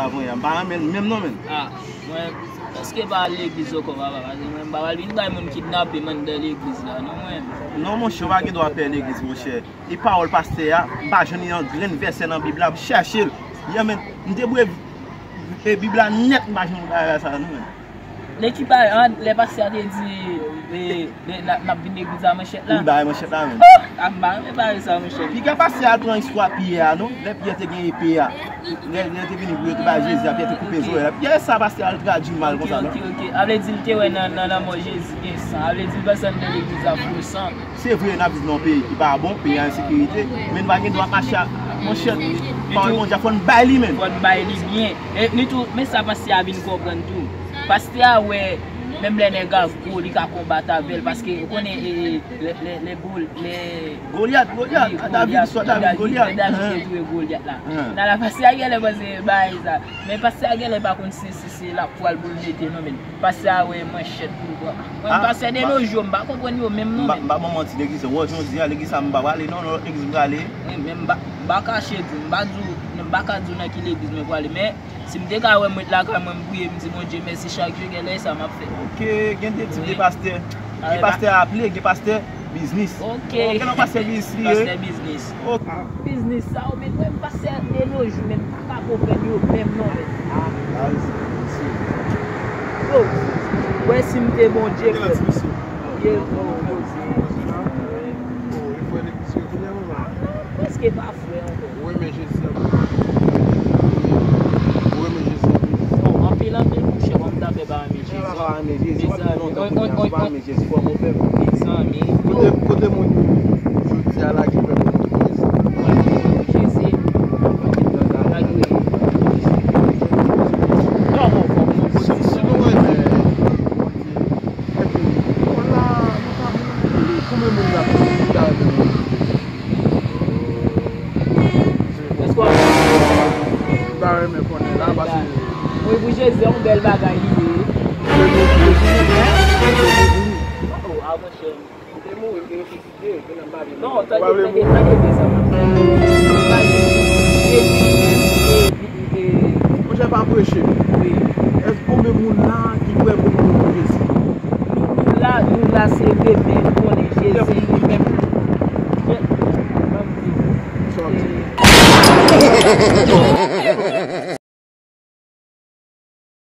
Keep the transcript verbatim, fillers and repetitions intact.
Avan yè, m pa renmen l menm non, menm. Ah, mwen, èske pa al legliz ankò, papa? Paske mwen, m pa pral vin bay moun kidnape m anndan legliz la, non, mwen. Non, monchè, w pa gen dwa pè legliz, monchè. E pawòl pastè a, m pa jwenn yon grenn vèsè nan Bib la, m chèche l. Yè, men, m te bwè e Bib la nèt, m pa jwenn bagay sa, non, men. Lè ki pa, an, lè pastè a te di, e, lè n ap, n ap vin legliz a manchèt la. Wi, bagay manchèt la, men. Oh! A, m pa renmen bagay sa, monchè. Piga pastè a pran istwa Pyè a, non? Lè Pyè te gen epe a. Lè, lè te vini pou yo te bay Jezi a, Pyè te koupe zòrèy la. Pyè sa pastè a al tradui mal konsa, non? Ok, ok, ok. A vle di l te wè nan, nan lanmò Jezi gen san. A vle di l panse anndan legliz a fo san. Se vre, n ap viv nan yon peyi ki pa bon, peyi a ensekirite, men n pa gen dwa mache a, monchè, pawòl Bondye a, fò n bay li, men. Fò n bay li byen. E li tou, men sa pastè a vin konprann tou. Pastè a wè, menm lè nèg la gwo, li ka konbat avè l, paske ou konnen, e, e, lè, lè, lè Gol-, lè Golyat, Golyat, wi, a David, Golyat, istwa David, David, Golyat. Lè David te touye Golyat la. Nan la pastè a genlè panse bagay sa. Men pastè a genlè pa konn si, si se lapwal pou l mete non, men. Pastè a wè manchèt pou l pran. Mwen, pastè de nos jours, m pa konprann yo menm non, men. M pa, m pa ban manti, legliz sa, wè, jodi a, legliz sa, m pa prale, non, nan lòt legliz m prale. Wi, men m pa, m pa kache di w, m pa di w, m pa ka di w nan ki legliz mwen prale, men si m te ka wè m ret lakay mwen, m priye, m di Bondye mèsi chak jou, genlè e sa m ap fè. Ok, gen de tip de pastè. Gen pastè aple, gen pastè biznis. Ok. Ok, non, pastè biznis li ye. Pastè biznis. Ok. Biznis sa yo, men mwen, m pastè de nos jours, men m pa ka konprann yo menm non, men. Ah, baz, mesye. Yo, wè si m te Bondye, frè. Ye, oh, oh, oh. Prèske pa frè ankò. Ou renmen Jezi anpil? Ou renmen Jezi anpil? Oh, anpil, anpil, monchè, kòm ta fè pa renmen Jezi. Mezanmi, on, on, on, on, Jezi, fò mwen fè. Mezanmi. Kote, kote moun jodi a la ki prè pou Jezi? Jezi. Non, bon, bon, bon, si, si nou renmen Bondye, epi, konn la, nou ka, konbyen moun la ki ta renmen Bondye? Èske w ap... M ta renmen konnen la, paske... Wi, pou Jezi, yon bèl bagay li ye. Oh, ah, monchè. Ou te mouri, ou te resisite, se nan Babèl. Non, tande, tande, tande, tande sa. Monchè, pa preche. Wi. Èske konbyen moun la ki prè pou mouri pou Jezi? Nou, nou la, nou la, se vre, men nou konnen Jezi li menm. Sa w ap di?